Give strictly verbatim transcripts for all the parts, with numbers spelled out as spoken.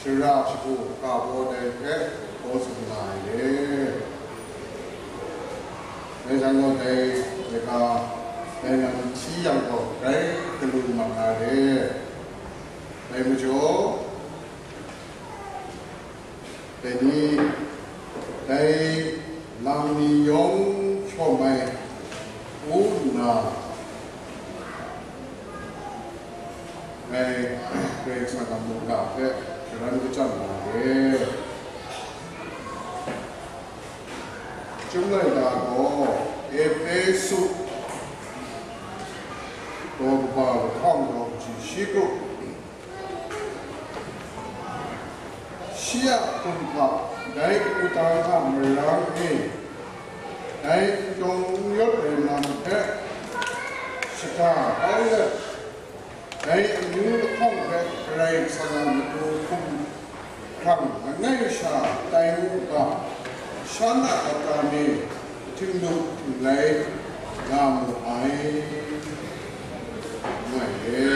Ra shagu ga baw dai hpe hkaw tsun nga ai re. Dai jan gaw dai laika dai nan hti yang gaw grai galu mat nga ai re. Dai majaw, dai ni, dai lam ni yawng shawm ai u nna, ngai Karai Kasang a mungga hpe sharan kachyan na re. Chyum laika gaw Ehpesu daw kaba lahkawng daw kaji shi kru, shi a hkum hta dai wudang a marang e, dai n dawng n yawt ai lam hpe shada kau let, dai amyu lahkawng hpe Karai Kasang a matu hkum hkrang langai sha tai u ga, shan a kata mi htinglu htinglai nga mu ai, ngu ai re.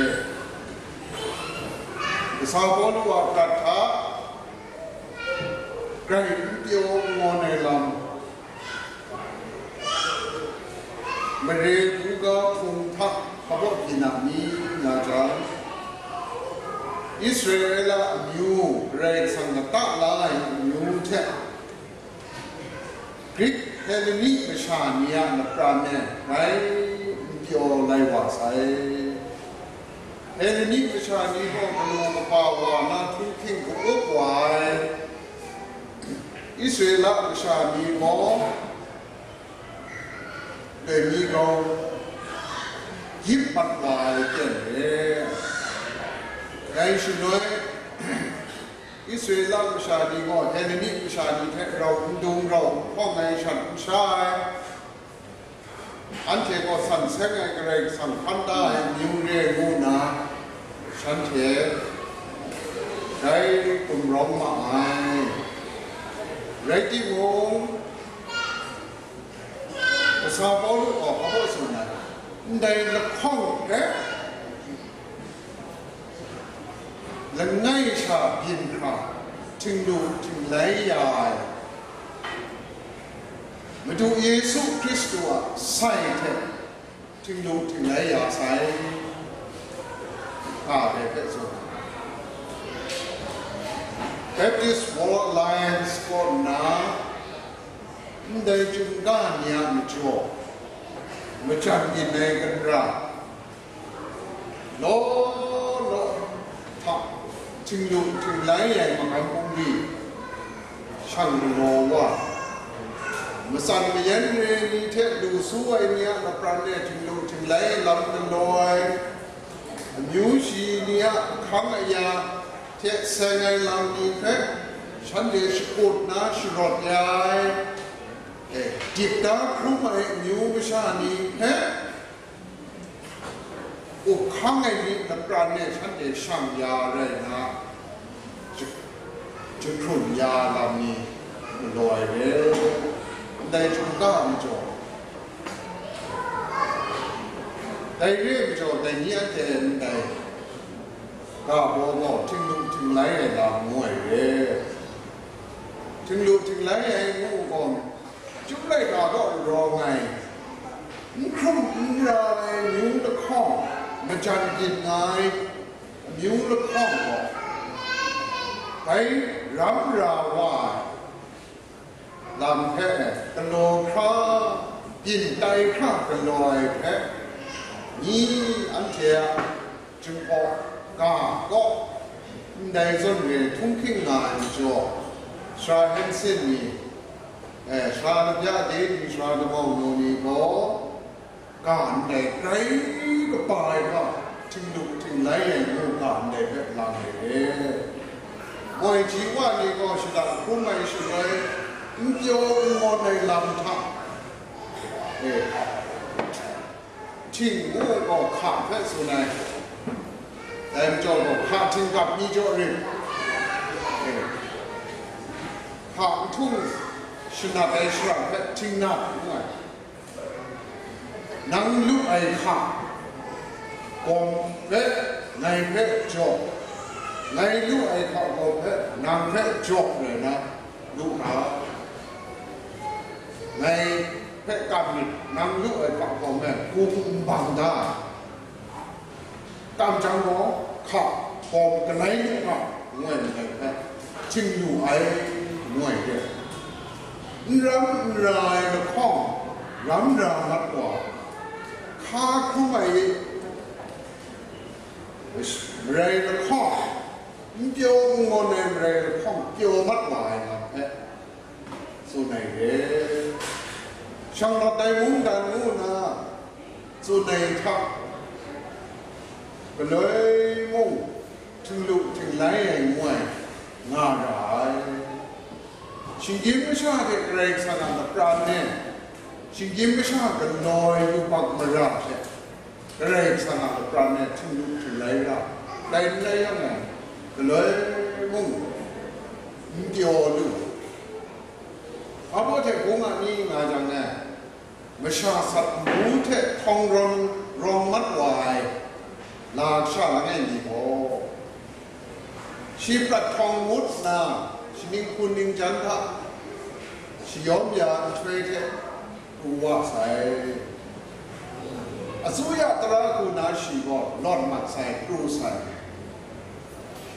Kasa Pawlu a prat hta grai n pyaw n ngawn ai lam, mare buga hpung hta hpabaw byin a mi nga jang, Israela amyu, Karai Kasang lata la ai amyu hte Grik Helleni masha ni a lapran e grai n pyaw lai wa sai. Helleni masha ni gaw galaw kaba wa na htunghking ka-up wa ai. Israela masha ni gaw dai ni gaw gyip mat wa ai ten re. Dai shaloi, Israela masha ni gaw Helleni masha ni hte rau n dung, rau n hpawng ai shat n sha ai. Anhte gaw san seng ai Karai Kasang hkan da ai amyu re ngu nna, shanhte dai gumrawng ma ai. Rai timung, Kasa Pawlu gaw hpa baw tsun ai, ndai lahkawng hpe langai sha byin hkra htinglu htinglai ya ai Madu Yesu Hkristu a sai hte htinglu htinglai ya sai, nga ai hpe tsun ai. Baptist World Alliance kaw nna ndai chyum ga ni a majaw, majan byin ai gara, law law hta htinglu htinglai ai magam bungli shang galaw wa, matsan mayan re ni hte lu su ai ni a lapran e htinglu htinglai lam galaw ai, amyu shi ni a ahkang aya hte seng ai lam ni hpe shanhte shakut na sharawt ya ai, e, dip da hkrum ai amyu masha ni hpe, up hkang ai myit lapran e shanhte shang ya rai nna, jahkrun ya lam ni galaw ai re. Ndai hkungga majaw, dai re ai majaw, dai ni anhte ndai ga baw gaw htinglu htinglai ai lam ngu ai re. Htinglu htinglai ai ngu gaw, Chyum laika kaw rawng ai, n hkrum n ra ai amyu lahkawng, majan byin nga ai amyu lahkawng gaw, bai ram ra wa ai lam hpe galaw hkra, byin tai hkra galaw ai hpe, ni anhte a Jinghpaw ga kaw ndai zawn re htunghking nga ai majaw, sara hen sin ni, eh, sara labya de ni, sara damau nu ni gaw, ga ndai grai kaba ai hta, htinglu htinglai ai ngu ga ndai hpe lang ai re. Moi ji wa ni gaw shada hkrum ai shaloi, n pyaw n ngawn ai lam hta, eh, Hting ngu ai gaw hka hpe tsun ai. Dai majaw gaw, hka htinggap mi jaw rit. Hka nhtung shanat ai shara hpe htingnat ngu ai. Nang lu ai hka gawm hpe ngai hpe jaw, Ngai lu ai hkawhkam hpe nang hpe jaw rai na lu hkra, ngai hpe kam myit, nang lu ai hkawhkam e hkum n bang da. Tam jang gaw, hka, hkawm galai lu hkra, ngu ai ndai hpe, hting lu ai, ngu ai re. N ram n ra ai lahkawng, ram ra mat wa, hka hkrum ai, marai lahkawng, n pyaw n ngawn ai marai lahkawng, pyaw mat wa ai lam hpe, tsun ai re. Shanglawt ai mungdan ngu nna tsun ai hta, galoi mung htinglu htinglai ai ngu ai nga ra ai. Shinggyim masha hte Karai Kasang a lapran e, shinggyim masha galaw ai yubak mara hte Karai Kasang a lapran e htinglu htinglai ra, dai n rai yang e, galoi mung n pyaw lu. Hpa baw hte bung a ni nga jang e, masha sat nbu hte htawng rawng rawng mat wa ai la kasha langai mi gaw, shi prat htawng ngut nna, shi ninghku ningjan hta shayawm ya nhtoi hte pru wa sai. Asuya tara hku na shi gaw lawt mat sai, pru sai.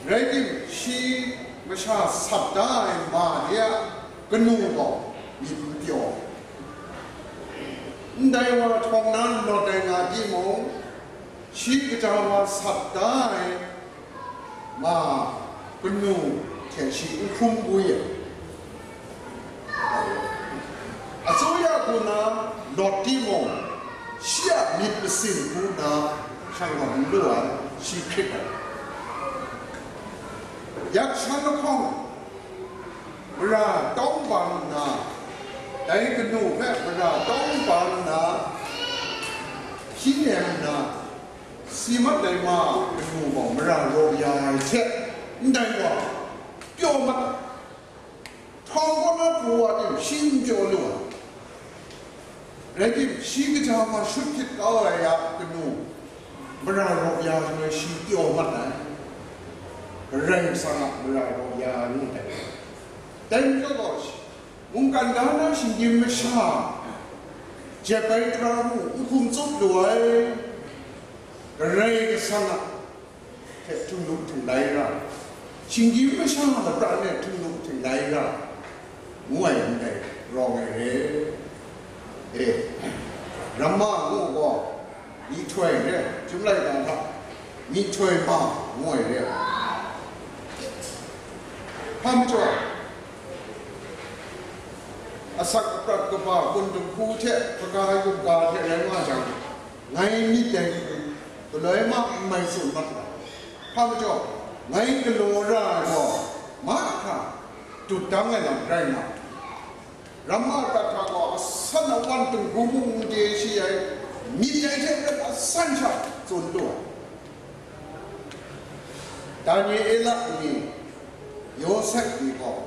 Rai tim, shi masha sat da ai ma de a kanu gaw myit n pyaw. Ndai wa htawng na lawt ai nga timung, shi kaja wa sat da ai ma kanu hte shi n hkrum gu ye. Asuya hku na lawt timung, shi a myit masin hku na shang rawt n lu ai, shi hkrit ai. Yak shan lahkawng mara tawng bang nna, dai kanu hpe mara tawng bang nna, hpyi nem nna, si mat ai ma kanu gaw mara raw ya ai hte, ndai wa pyaw mat ai. Htawng kaw na pru wa tim, shi n pyaw lu ai. Rai tim, shi kaja ma shut hkyit kau ai a kanu, mara raw ya shaloi shi pyaw mat ai. Karai Kasang a mara raw ya ngu ai. Dai majaw gaw, mungkan da na shinggyim masha, jep ai hkra mung n hkum tsup lu ai. Karai Kasang a hte htinglu htinglai ra, shinggyim masha lapran e htinglu htinglai ra, ngu ai ndai rawng ai re. E, Ramma ngu gaw, myihtoi re, chyum laika hta, myihtoi ma, ngu ai re. Hpa majaw, asak aprat kaba kun dinghku hte hpaga yum ga hte rai nga jang, ngai myit dai hku, galoi ma n mai tsun mat ga. Hpa majaw, ngai galaw ra ai gaw, mahkra dut dang ai lam rai nga, Ramma prat hta gaw asan awan dinghku mung n de shi ai, myit dai hte maren asan sha tsun lu ai. Daniela ni, Yawsep ni gaw,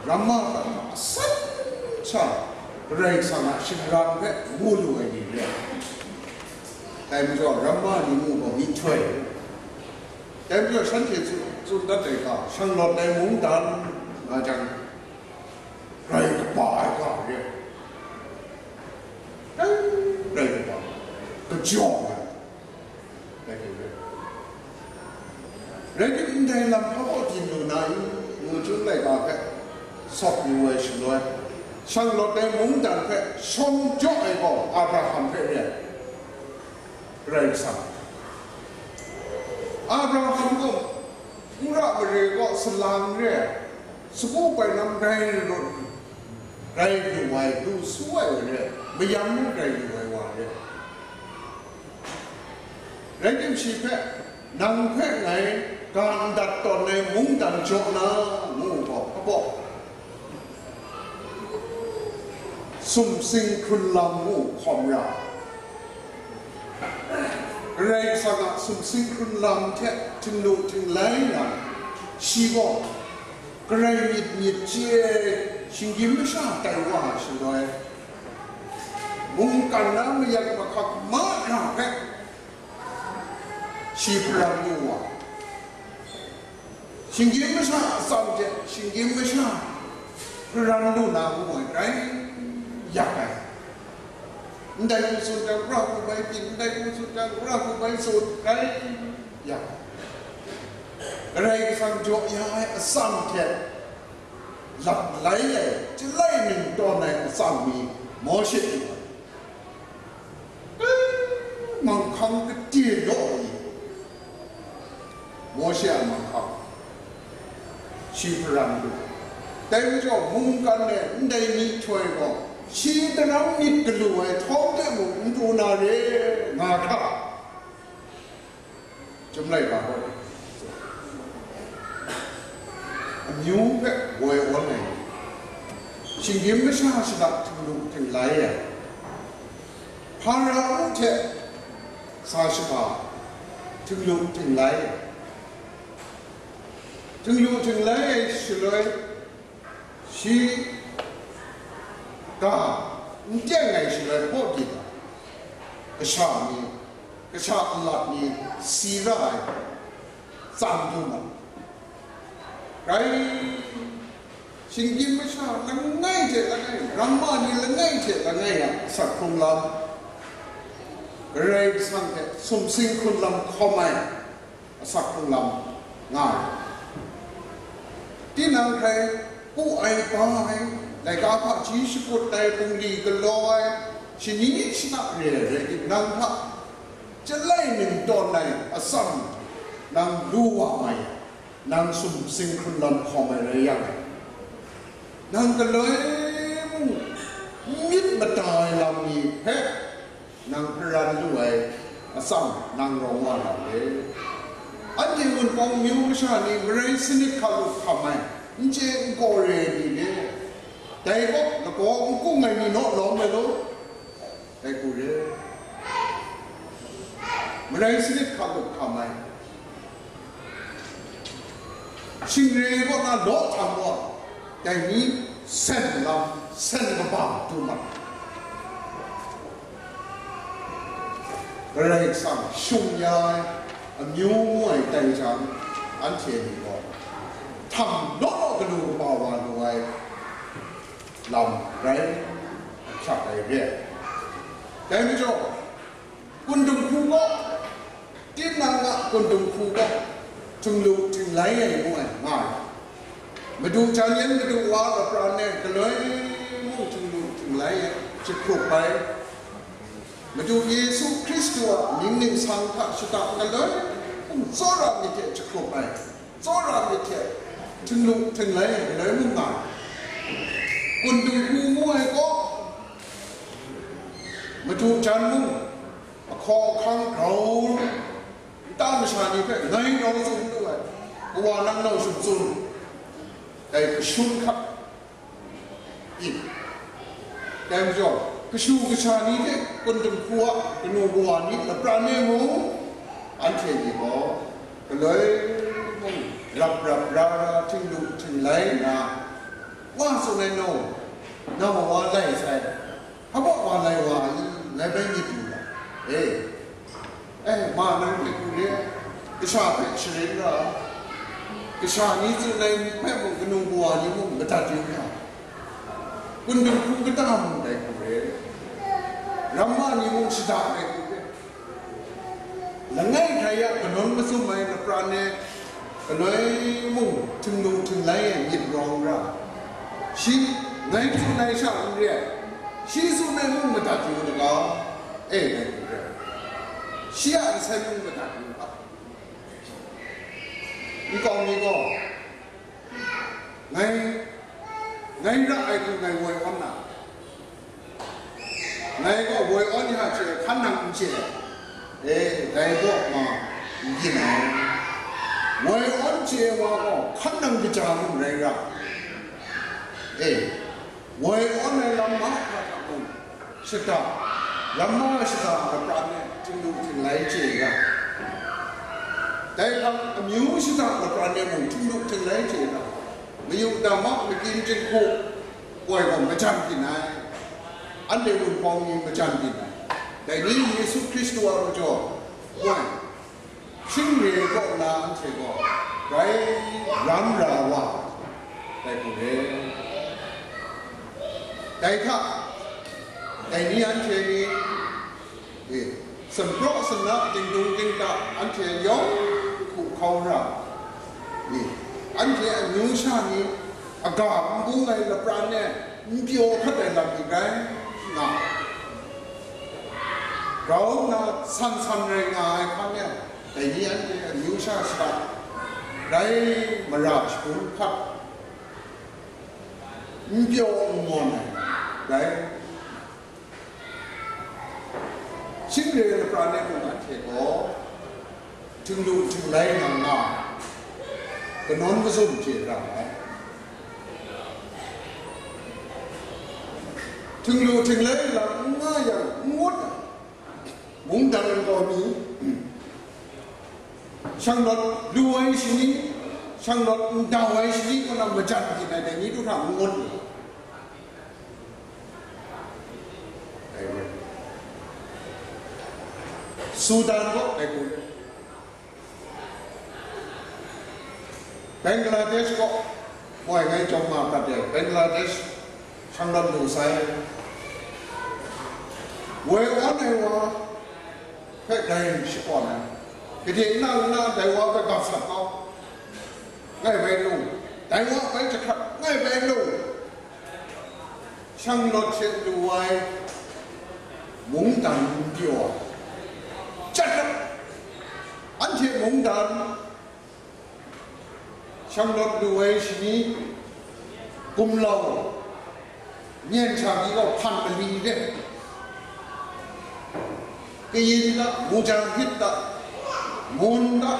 Ramma prat hta asan sha Karai Kasang a shingran hpe mu lu ai ni re ai. Dai majaw, Ramma ni mu gaw myihtoi. Dai majaw, shanhte tsun, tsun dat ai hka, shanglawt ai mungdan nga jang, rai kaba ai ga re. Dai rai kaba, kajawng ai. Rai kaba. Rai tim, ndai lam hpa baw tim lu na i, ngu chyum laika hpe sawp yu ai shaloi, shanglawt ai mungdan hpe shawng jaw ai gaw Abraham hpe re ai. Karai Kasang. Abraham gaw wora mare kaw salang re ai, sagu painam rai rawt, rai lu ai, lu su ai wa re ai, mayam mung rai lu ai wa re ai. Rai tim, shi hpe, "Nang hpe ngai ga ndat tawn ai mungdan jaw na," ngu gaw, hpa baw, sumsing hkrun lam ngu hkawm ra. Karai Kasang a sumsing hkrun lam hte htingnu htinglai na, shi gaw Karai myit myit chye ai shinggyim masha tai wa ai shaloi, mungkan na mayat mahkak mahkra hpe shi hparam yu wa, Shinggyim masha a atsam hte shinggyim masha hparan lu na ngu ai rai yak ai. Ndai hku tsun jang, ra hku bai byin, ndai hku tsun jang, ra hku bai tsun, rai yak ai. Karai Kasang jaw ya ai atsam hte lat lai ai, chyalai ningtawn ai atsam mi Mawshe hte manghkang kade law ai, Mawshe a manghkang, shi hparan lu. Dai majaw, mungkan e ndai myihtoi gaw, shi daram myit galu ai htawng de mung n pru na re, nga hkra. Chyum laika gaw, amyu hpe woi awn ai, shinggyim masha shada htinglu htinglai ai, Hpara hte sa shaba htinglu htinglai ai, htinglu htinglai ai shaloi, shi ga n teng ai shaloi hpaw byin ai, kasha mi, kasha alat ni si ra ai, tsam du ma. Rai, shinggyim masha langai hte langai, ramma ni langai hte langai a asak hkrung lam, Karai Kasang hte sumsing hkrun lam hkawm ai asak hkrung lam nga ai. Tinang hkrai pu ai, pa ai, laika hpaji shakut ai, bungli galaw ai, shani shana re ai rai timung, nang hta chyalai ningtawn ai atsam nang lu wa mai, nang sumsing hkrun lam hkawm ai rai yang, nang galoi mung myit mada ai lam ni hpe nang hparan lu ai atsam nang rawng wa na re. Anhte Wunpawng amyu masha ni marai sanit hkalup hkam ai, n chye n kaw re ai ni re, dai kaw lagaw n kung ai ni naw lawm ai law, dai hku re. Marai sanit hkalup hkam ai, shingre kaw na law htam wa, dai ni sen lam, sen kaba du ma. Karai Kasang shung ya ai amyu ngu ai tai jang, anhte ni gaw htam law law galu kaba wa lu ai lam rai ahkyak ai re ai. Dai majaw, kundung hku gaw, tinang a kundung hku gaw, htinglu htinglai ai ngu ai nga ai. Madu jan yan madu wa lapran e galoi mung htinglu htinglai ai, jahkrup ai. Madu Yesu Hkristu a mying ningsang hta shada galoi mung tsawra myit hte jahkrup ai, tsawra myit hte htinglu htinglai ai galoi mung nga ai. Kundung hku ngu ai gaw, madu jan mung, ahkaw ahkang grau, nta masha ni hpe ngai grau tsun lu ai, kawa nang nau shum tsun, dai kashun hkap, i, dai majaw, kashu kasha ni hte kundung hku a kanu kawa ni lapran e mung, anhte ni gaw galoi mung rap rap ra ra, htinglu htinglai nna, wa tsun ai nau, nau wa lai sai, hpa wa lai wa i, ngai bai myit yu ga, e, e, ma nang myit yu re, kasha hpe sharin ra, kasha ni tsun ai myit hpe mung kanu kawa ni mung madat yu hkra, kundung hku kata mung dai hku re, ramma ni mung shada ai hku re, langai hkrai a kanawn mazum ai lapran e, galoi mung htinglu htinglai ai myit rawng ra, shi ngai tsun ai sha n re ai, shi tsun ai mung madat yu daga, e, ngai hku re, shi a nsai mung madat yu ga, nkau mi gaw, ngai, ngai ra ai hku ngai woi awn na, ngai gaw woi awn ya hte hkan nang n chye ai, e, dai kaw ma n byin ai. Woi awn chye ai wa gaw hkan nang kaja mung rai ra, e, woi awn ai lam mahkra hta mung, shada, ramma shada a lapran e htinglu htinglai chye ga, dai hpang amyu shada a lapran e mung htinglu htinglai chye ga, mayu dama, makyin jinghku, koi gaw majan byin ai, anhte Wunpawng ni majan byin ai, dai ni Yesu Hkristu a majaw, koi, Htingre kaw na anhte gaw grai ram ra wa ai hku re. Dai hta, dai ni anhte ni, e, sumpraw sumna, dingdung dingda anhte yawng hku hkau ra, e, anhte amyu sha ni aga n bung ai lapran e n pyaw hkat ai lam ni rai nga, grau nna san san rai nga ai hkan e, dai ni anhte amyu sha shada rai mara shagun hkat n pyaw n ngawn ai rai. Htingre lapran e mung anhte gaw htinglu htinglai nga nga, kanawn mazum hte ra ai. Htinglu htinglai lam n nga yang n ngut ai. Mungdan kau mi, shanglawt lu ai shani, shanglawt n dau ai shani kaw na majan byin ai dai ni du hta n ngut ni. Sudan kaw dai kun. Bangladesh kaw, woi ngai jawng ma prat de, Bangladesh shanglawt lu sai. Woi awn ai wa hpe dai shakawn ai. Gade nang na dai wa hpe gap sat kau, ngai bai lu, dai wa bai jahkrat, ngai bai lu. Shanglawt hte lu ai mungdan n pyaw ai. Chyat rawt, anhte mungdan, shanglawt lu ai shani, gumlau, myen hta ni gaw hpan mali re, kayin da, mujahid da, mun da,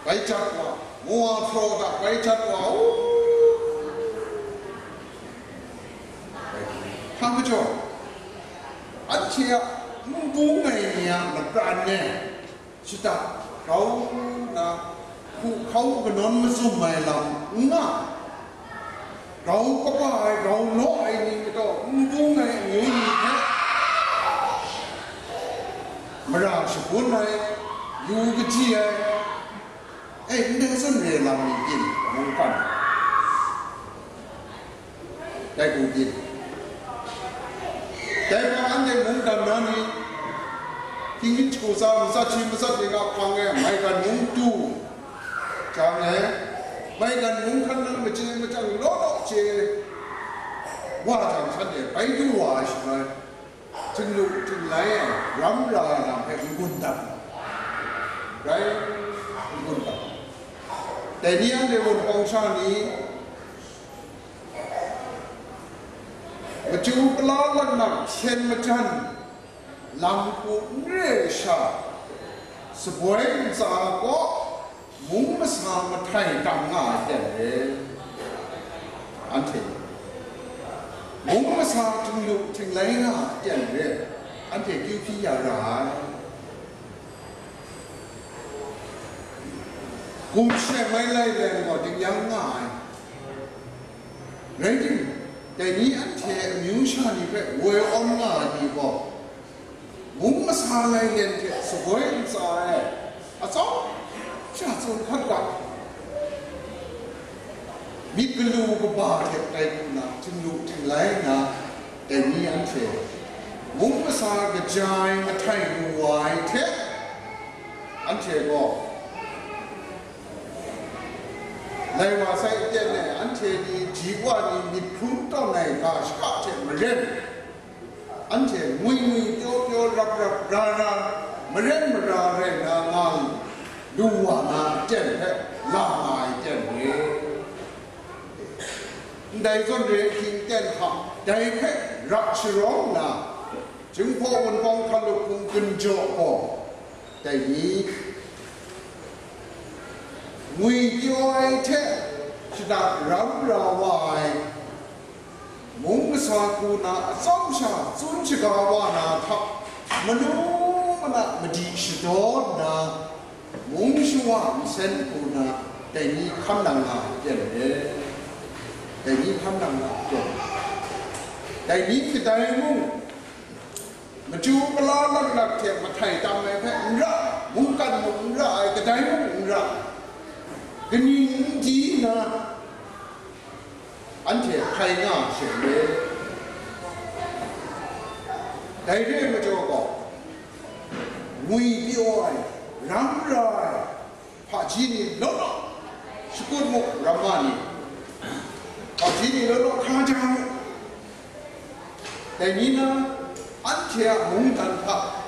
bai jat wa, mu wa hpraw da, bai jat wa, u, hpa majaw, anhte a n bung ai ni a lapran e shada grau nna, hku hkau kanawn mazum ai lam n nga, grau kaba ai, grau law ai ni majaw n bung ai amyu ni hpe mara shagun ai, yu kaji ai, e, ndai zawn re lam ni byin mungkan, dai hku byin. Dai hpang anhte mungdan na ni, hkying hpyin hku tsa matsat shi matsat ning a hpang e maigan mung du jang e, maigan mung hkan nang machye machyang law law chye wa jang, shanhte bai du wa ai shaloi, htinglu htinglai ai, ram ra ai lam hpe n-gun dat, rai, n-gun dat. Dai ni anhte wunpawng sha ni, machyu pala laknak hten majan lam hku n re ai sha, saboi ntsa kaw mung masa mahtai tam nga ai ten re, anhte mung masa htinglu htinglai nga ai ten re, anhte kyu hpyi ya ra ai. Gumshe mai lai len gaw ding yang nga ai. Rai timung, dai ni anhte amyu sha ni hpe woi awn nga ai ni gaw, mung masa lai len hte saboi ntsa e atsawm sha tsun hkat ga, myit galu kaba hte tai hku na, htinglu htinglai nna, dai ni anhte mung masa kaja ai mahtai lu wa ai hte, anhte gaw, lai wa sai aten e, anhte ni ji wa ni myit hkrum tawn ai ga shaka hte maren, anhte ngwi ngwi pyaw pyaw rap rap ra ra, maren mara rai na nga lu wa na aten hpe la nga ai ten re. Ndai zawn re ahkying ten hta dai hpe ra sharawng nna, Jinghpaw Wunpawng Hkalup hpung gun jaw gaw, dai ni ngwi pyaw ai hte shada ram ra wa ai, mung masa hku na atsawm sha tsun shaga wa na hta, manu mana madi shadaw nna, mung shawa nsen hku na, dai ni hkan nang nga ai ten re, dai ni hkan nang nga ai ten, dai ni kadai mung, machyu pala laknak hte mahtai tam ai hpe n ra, Mungkan mung n ra ai, kadai mung n ra ai, kaning n di nna, anhte hkai nga ai she n re. Dai re ai majaw gaw, ngwi pyaw ai, ram ra ai, hpaji ni law law, shakut mu, ramma ni, hpaji ni law law, hkra jang mu. Dai ni na, anhte a mungdan hta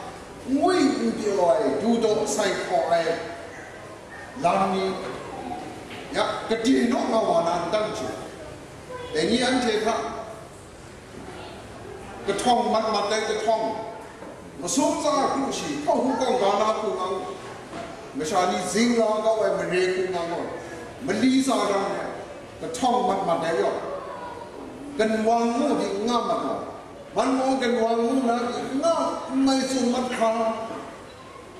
ngwi n pyaw ai, du daw sai hkaw ai lam ni, ya, gade naw nga wa na n tam hte, dai ni anhte hta kahtawng mat mat ai kahtawng, masum tsa hku shi, hpaw hku kawng ga na hku ngang, masha ni zing la kau ai mare hku ngang gaw, mali tsa rang ai, kahtawng mat mat ai yaw, ganwang mu di n nga mat gaw, man gaw ganwang mu na di n nga, n mai tsun mat hkra,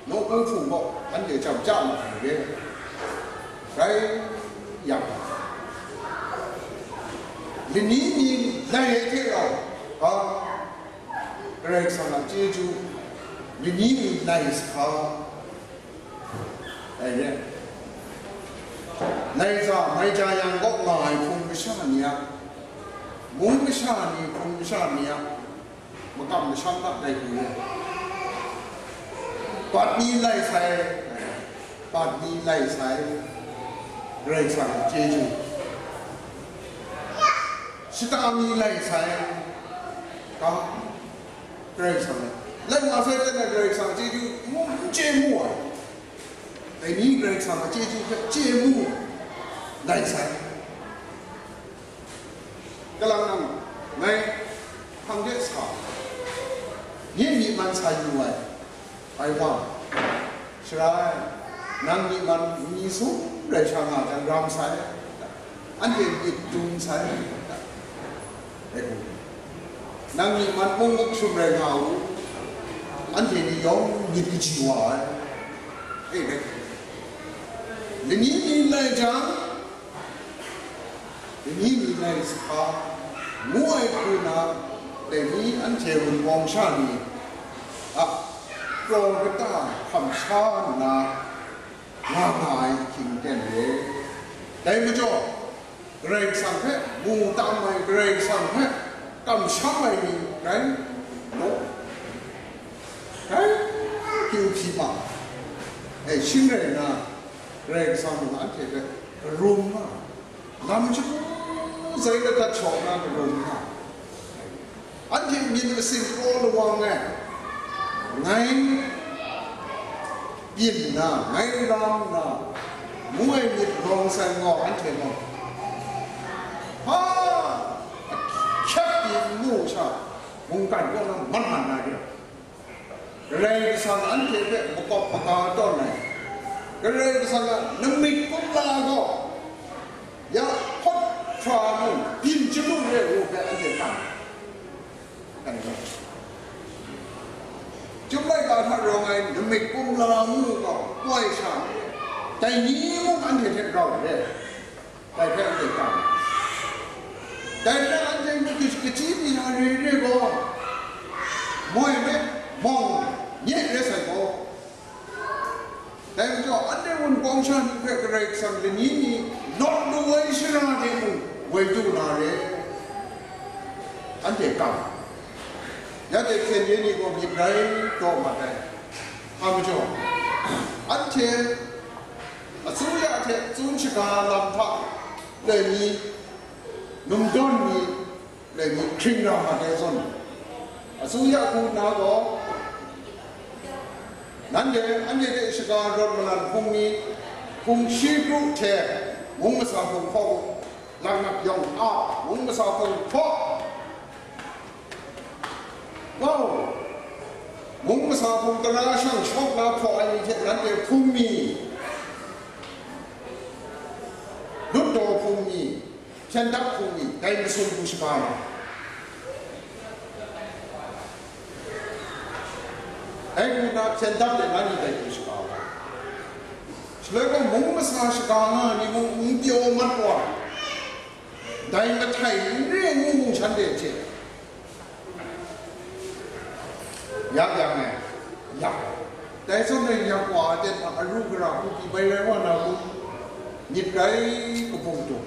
nawku hpung gaw anhte chyam chya mat ai re. Rai yang, lani mi lai ai hte rau, a, Karai Kasang a chyeju, lani mi lai sa, ai re. Lai za, mai ja yang kaw nga ai hpung masha ni a, mung masha ni, hpung masha ni a, makam masham na dai hku re. Bat ni lai sai, bat ni lai sai, Karai Kasang a chyeju. Shata ni lai sai, ka, Karai Kasang a. Lai nga sai, teng ai Karai Kasang a chyeju mu, n chye mu ai. Dai ni Karai Kasang a chyeju hpe chye mu ai, lai sai. Kalang nang, ngai hpang de sa, nye myi man sa yu ai, bai wa, sharai, nang myi man myi sum rai sha nga jang ram sai, anhte myit dum sai, rai hku, nang myi man mung muk shum rai nga u, anhte ni yawng myit kaji wa ai, e, rai hku, lani mi lai jang, Dai ni mi nai sahka, ngu ai hku na, dai ni anhte Wunpawng sha ni a kraw kata hkam sha nna nga nga ai ahkying ten re. Dai majaw, Karai Kasang hpe mu tam ai, Karai Kasang hpe kamsham ai ni rai law, rai kyu hpyi ma ai, shing rai nna, Karai Kasang mung anhte hpe karum nga ai. Lam shagu zai ladat shaw na marum nga, anhte myit masin kraw lawang e, ngai byin nna, ngai ram nna, ngu ai myit rawng sai ngau anhte gaw, hpa ahkyep pyi n mu sha, mungkan kaw na mat mat na re. Karai Kasang anhte hpe makawp maga tawn ai, Karai Kasang a namik kumla gaw, ya hpawt hkra mung byin chyalu re u hpe anhte htan ai. Chyum laika hta rawng ai namik kumla ngu gaw, koi sha, dai ni mung anhte hte rau re. Dai hpe anhte kam. Dai hpe anhte myu kachyi mi na re re gaw, moi me, mawng nye re sai gaw. Dai majaw, anhte Wunpawng sha ni hpe Karai Kasang lani ni nawt lu ai shara de mung woi du na re. Anhte kam. Ya de hkyen ye ni gaw myit rai taw mat ai. A majaw, anhte Asuya hte tsun shaga lam hta, dai ni, numdawn ni, dai ni hkring ra ma ai zawn, asuya hku nna gaw, nanhte, anhte hte shaga rawt malan hpung ni, hpung shi kru hte mung masa hpung hkaw, laknak yawng a mung masa hpung hkaw, Wau, mung masa hpung tara shang shawk la hpraw ai ni hte nanhte hpung mi, lut daw hpung mi, hpyen dap hpung mi, dai masum hku shaga na. Dai hku na hpyen dap de na ni dai hku shaga wa. Shaloi gaw mung masa shaga nga ni mung n pyaw mat wa. Dai mahtai n re ngu mung shanhte hte yak yang ai, yak ai. Dai zawn rai yak wa ai ten hta aru gara hku pyi bai rai wa na kun? Myit rai kabung dung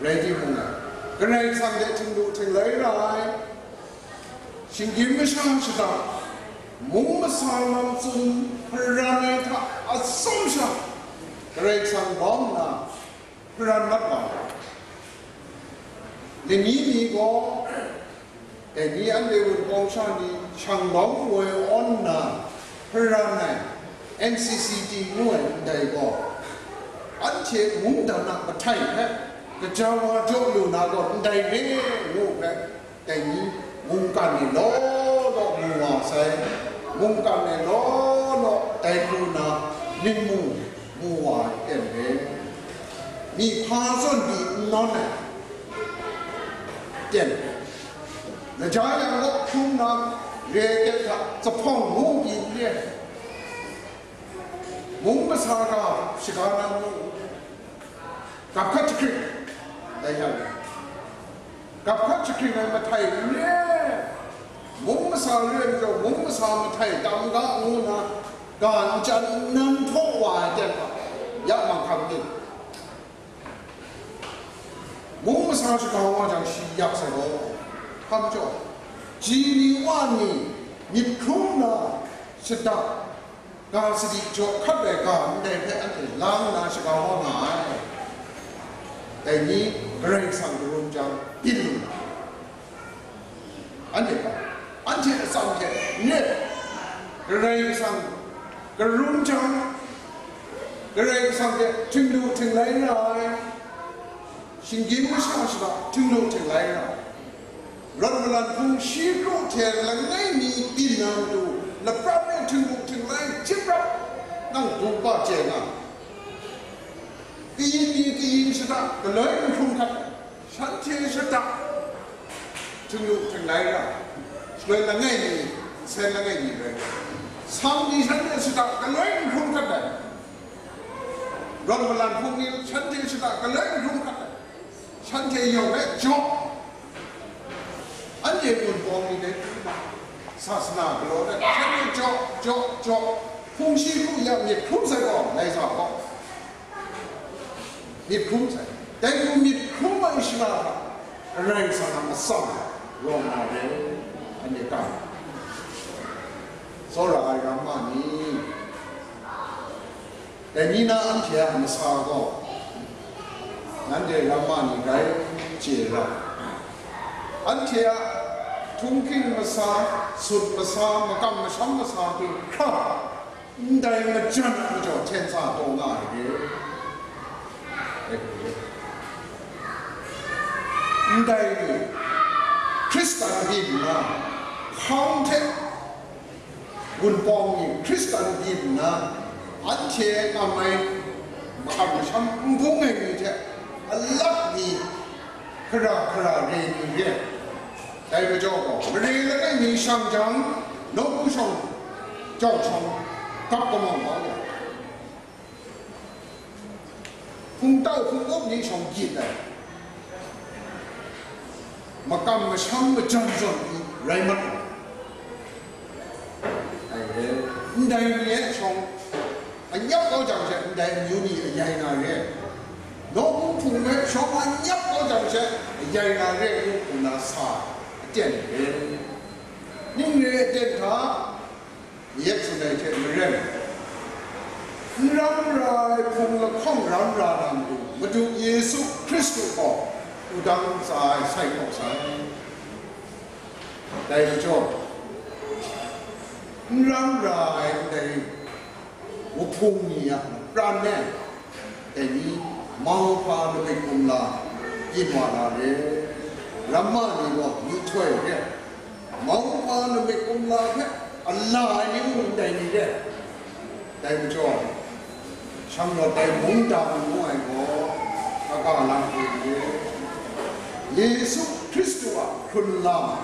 rai timung, Karai Kasang hte htinglu htinglai ra ai, shinggyim masha shada, mung masa lam tsun hparan ai hta atsawm sha, Karai Kasang lawm nna hparan mat wa ai. Lani mi gaw, dai ni anhte wunpawng sha ni shang lawm woi awn nna hparan ai N C C T ngu ai ndai gaw, anhte mungdan a mahtai hpe gaja wa jaw lu na gaw ndai re ngu hpe, dai ni mungkan ni law law mu wa sai, mungkan ni law law dai hku na ning mu mu wa ai ten re, myi hpa zawn pyi n nawn ai ten re, laja yang law hkrum na re ai ten hta, zahpawng mu pyi n re, mung masa ga shaga na mu, gap hkat jahkring, dai yang, gap hkat jahkring ai mahtai n re, mung masa re ai majaw, mung masa mahtai tam ga ngu nna, ga n chyan nnan htaw wa ai ten hta, ya manghkang ting, mung masa shaga wa jang shi yak sai gaw, hpa majaw, ji ni wa ni myit hkrum na shada, ga sadi jaw hkat ai ga ndai hpe anhte lang nna shaga wa nga ai. Dai ni Karai Kasang karum jang byin lu na, anhte gaw, anhte atsam hte n ret, Karai Kasang karum jang, Karai Kasang hte htinglu htinglai ra ai, shinggyim masha shada htinglu htinglai ra ai, rawt malan hpung shi kru hte langai mi byin na matu, lapran e htinglu htinglai chyip rap, nang du pa chye nga, kayin mi kayin shada galoi n hkrum hkat ai, shanhte shada htinglu htinglai ra, shaloi langai mi, nsen langai mi rai, sang ni shanhte shada galoi n hkrum hkat ai, rawt malan hpung ni shanhte shada galoi n hkrum hkat ai, shanhte yawng e jaw, anhte wunpawng ni dai hku na, sasana galaw let shanhte jaw, jaw, jaw, hpung shi hku ya myit hkrum sai gaw, lai sa gaw, myit hkrum sai. Dai hku myit hkrum ai shara hta, Karai Kasang a atsam rawng na re, anhte ga, tsawra ai ramma ni, dai ni na anhte a masa gaw, nanhte ramma ni rai chye ra, anhte a htunghking masa, sut masa, makam masham masa hpe hkra, ndai majan a majaw hten sa taw nga ai re. Ndai ni, Hkristan byin nna, hkang hte wunpawng ni Hkristan byin nna, anhte ngam ai makam masham n bung ai ni hte alak ni, hkara hkara re ni re ai. Dai majaw gaw, mare langai mi shang jang, nawku shawng, jau shawng, gap kamawng kau ya, hpungtau hpunggup ni shawng gyit ai, makam masham majan zawn ni rai mat ai. Ai re, ndai ni e shawng anyap kau jang she, ndai amyu ni ayai na re ai. Nawku hpung e shawng anyap kau jang she, ayai na re ai ngu hpung na sa aten re. Ning re aten hta, yet tsun ai hte maren, n ram ra ai hpung lahkawng ram ra na matu, Madu Yesu Hkristu gaw wudang ntsa e sai kau sai. Dai majaw, n ram ra ai ndai wuhpung ni a pran e, dai ni, mauhpa lamik kumla byin wa na re, ramma ni gaw myihtoi re, mauhpa lamik kumla hpe a la ai ni mung ndai ni re. Dai majaw, shanglawt ai mungdan ngu ai gaw, kaga lang hku re, Yesu Hkristu a hkrun lam,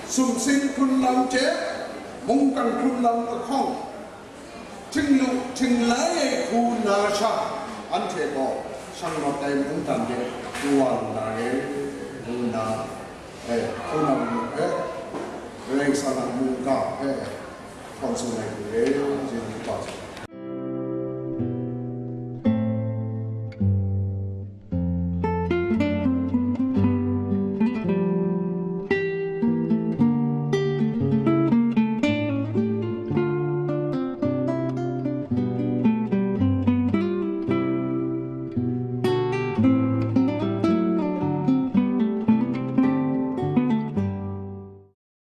sumsing hkrun lam hte mungkan hkrun lam lahkawng, htinglu htinglai ai hku na sha, anhte gaw shanglawt ai mungdan de du wa lu na re, ngu nna, eh, hpunau ni hpe, Karai Kasang a mungga hpe, hpang tsun ai hku re, Kaji Yesu hpang tsun.